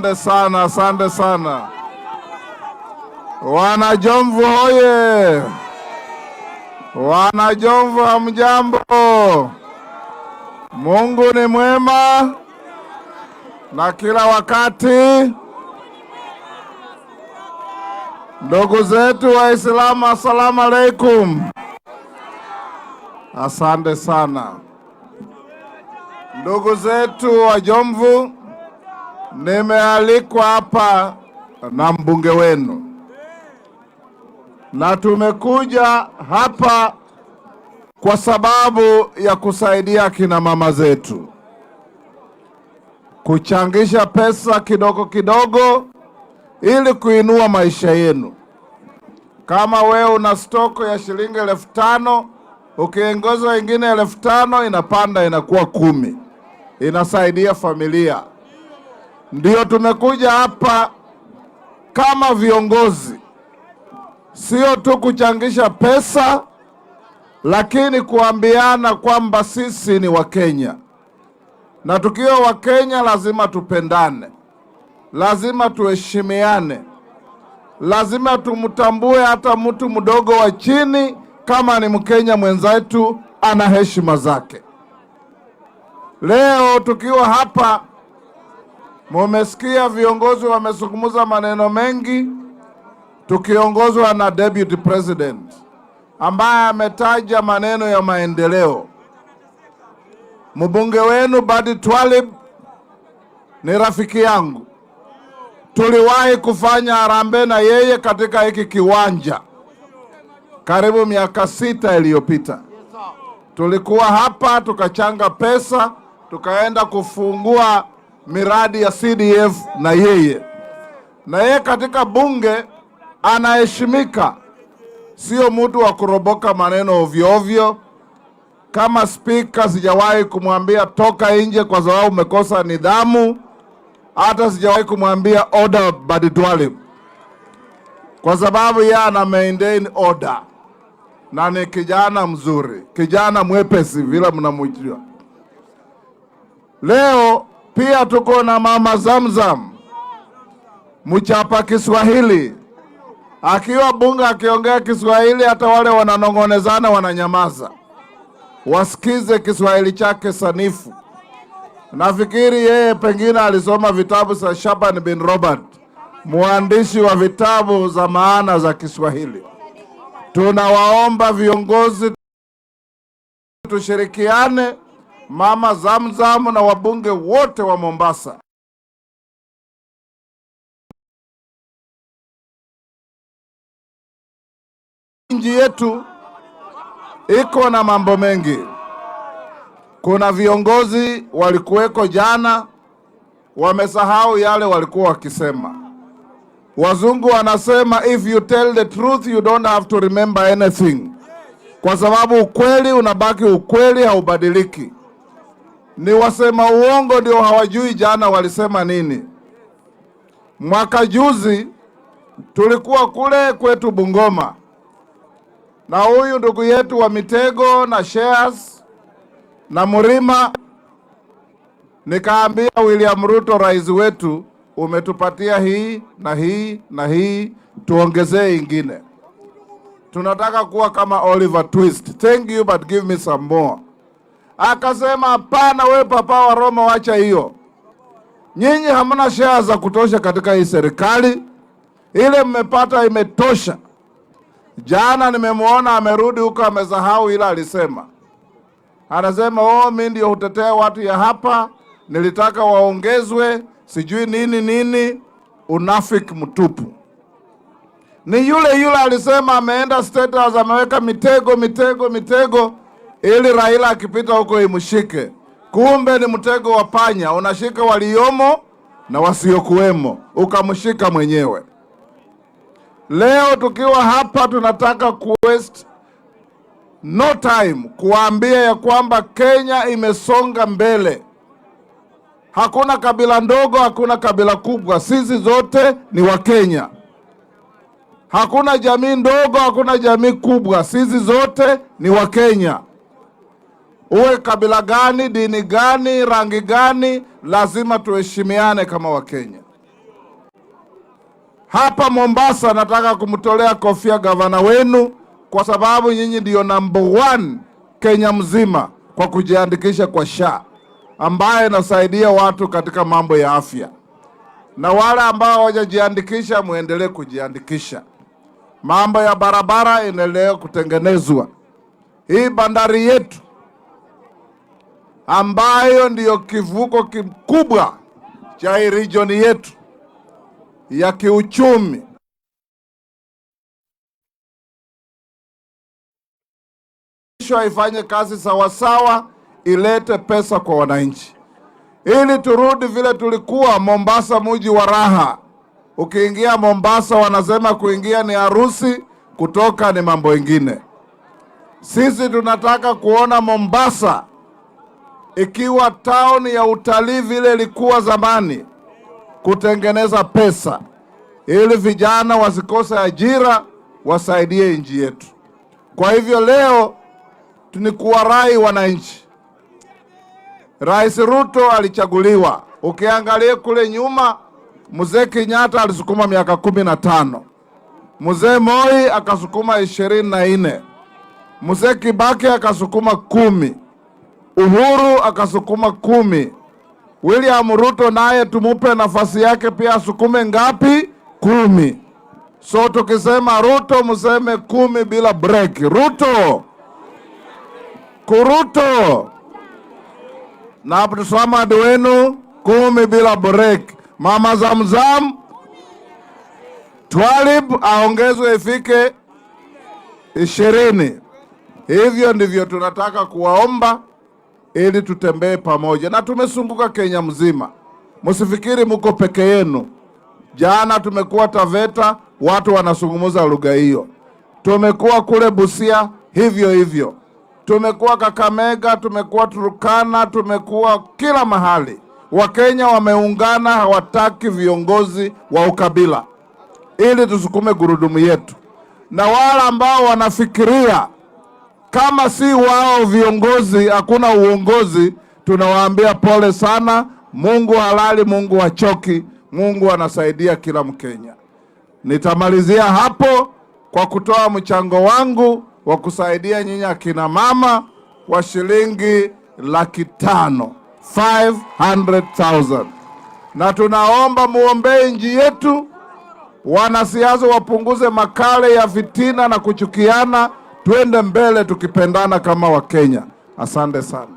Asante sana, asante sana. Wanajomvu hoye! Wanajomvu hamjambo? Mungu ni mwema na kila wakati. Ndugu zetu Waislamu, assalamu alaikum. Asante sana. Ndugu zetu wa Jomvu, nimealikwa hapa na mbunge wenu na tumekuja hapa kwa sababu ya kusaidia kina mama zetu kuchangisha pesa kidogo kidogo ili kuinua maisha yenu. Kama wewe una stock ya shilingi 5,000, ukiongeza wengine 5,000, inapanda inakuwa 10, inasaidia familia. Ndio tumekuja hapa kama viongozi, sio tu kuchangisha pesa, lakini kuambiana kwamba sisi ni Wakenya na tukiwa Wakenya lazima tupendane, lazima tuheshimiane, lazima tumtambue hata mtu mdogo wa chini kama ni Mkenya mwenzetu, ana heshima zake. Leo tukiwa hapa, mumesikia viongozi wamezungumza maneno mengi, tukiongozwa na Deputy President ambaye ametaja maneno ya maendeleo. Mbunge wenu Badi Twalib ni rafiki yangu, tuliwahi kufanya harambee na yeye katika hiki kiwanja karibu miaka 6 iliyopita. Tulikuwa hapa tukachanga pesa tukaenda kufungua miradi ya CDF na yeye, na yeye katika bunge anaheshimika, sio mtu wa kuroboka maneno ovyo ovyo. Kama spika sijawahi kumwambia toka nje kwa sababu umekosa nidhamu. Hata sijawahi kumwambia order Badi Twalib, kwa sababu yeye ana maintain order na ni kijana mzuri, kijana mwepesi vile mnamjua. Leo pia tuko na Mama Zamzam, mchapa Kiswahili, akiwa bunge akiongea Kiswahili hata wale wananong'onezana wananyamaza, wasikize Kiswahili chake sanifu. Nafikiri yeye pengine alisoma vitabu za Shaban bin Robert, mwandishi wa vitabu za maana za Kiswahili. Tunawaomba viongozi tushirikiane, Mama Zamzam na wabunge wote wa Mombasa. Nchi yetu iko na mambo mengi. Kuna viongozi walikuweko jana, wamesahau yale walikuwa wakisema. Wazungu wanasema, "If you tell the truth, you don't have to remember anything," kwa sababu ukweli unabaki ukweli, haubadiliki. Ni wasema uongo ndio hawajui jana walisema nini. Mwaka juzi tulikuwa kule kwetu Bungoma na huyu ndugu yetu wa Mitego na shares na Murima, nikaambia William Ruto, rais wetu, umetupatia hii na hii na hii, tuongezee ingine. Tunataka kuwa kama Oliver Twist. Thank you, but give me some more. Akasema hapana, we Papa wa Roma, wacha hiyo. Nyinyi hamna share za kutosha katika hii serikali, ile mmepata imetosha. Jana nimemwona amerudi huko, amesahau ila alisema. Anasema, "Oh, mimi ndio hutetea watu ya hapa, nilitaka waongezwe sijui nini nini." Unafiki mtupu. Ni yule yule alisema ameenda State House, ameweka mitego, mitego, mitego ili Raila akipita huko imshike. Kumbe ni mtego wa panya, unashika waliomo na wasiokuwemo, ukamshika mwenyewe. Leo tukiwa hapa tunataka ku waste no time kuambia ya kwamba Kenya imesonga mbele. Hakuna kabila ndogo, hakuna kabila kubwa, sisi zote ni Wakenya. Hakuna jamii ndogo, hakuna jamii kubwa, sisi zote ni Wakenya. Uwe kabila gani, dini gani, rangi gani, lazima tuheshimiane kama Wakenya. Hapa Mombasa nataka kumtolea kofia gavana wenu, kwa sababu nyinyi ndiyo number one Kenya mzima kwa kujiandikisha kwa SHA ambaye inasaidia watu katika mambo ya afya, na wale ambao hawajajiandikisha muendelee kujiandikisha. Mambo ya barabara inaendelea kutengenezwa. Hii bandari yetu ambayo ndiyo kivuko kikubwa cha hii region yetu ya kiuchumi ifanye kazi sawasawa, ilete pesa kwa wananchi, ili turudi vile tulikuwa. Mombasa mji wa raha. Ukiingia Mombasa wanasema kuingia ni harusi, kutoka ni mambo ingine. Sisi tunataka kuona Mombasa ikiwa town ya utalii vile ilikuwa zamani, kutengeneza pesa ili vijana wasikose ajira, wasaidie nchi yetu. Kwa hivyo leo ni kuwarai wananchi. Rais Ruto alichaguliwa, ukiangalia kule nyuma, mzee Kenyatta alisukuma miaka 15, mzee Moi akasukuma 24, mzee Kibaki akasukuma 10, Uhuru akasukuma 10. William Ruto naye tumupe nafasi yake pia asukume ngapi? 10. So tukisema Ruto mseme 10 bila break. Ruto kuruto na Abdulswamad wenu 10 bila break. Mama Zamzam Twalib aongezwe ifike 20. Hivyo ndivyo tunataka kuwaomba ili tutembee pamoja, na tumezunguka Kenya mzima. Msifikiri mko peke yenu. Jana tumekuwa Taveta, watu wanazungumza lugha hiyo. Tumekuwa kule Busia hivyo hivyo, tumekuwa Kakamega, tumekuwa Turkana, tumekuwa kila mahali. Wakenya wameungana, hawataki viongozi wa ukabila, ili tusukume gurudumu yetu. Na wale ambao wanafikiria kama si wao viongozi hakuna uongozi, tunawaambia pole sana. Mungu halali, Mungu hachoki, Mungu anasaidia kila Mkenya. Nitamalizia hapo kwa kutoa mchango wangu wa kusaidia nyinyi akina mama wa shilingi 500,000, 500,000, na tunaomba muombee nchi yetu, wanasiasa wapunguze makale ya fitina na kuchukiana, twende mbele tukipendana kama Wakenya. Asante sana.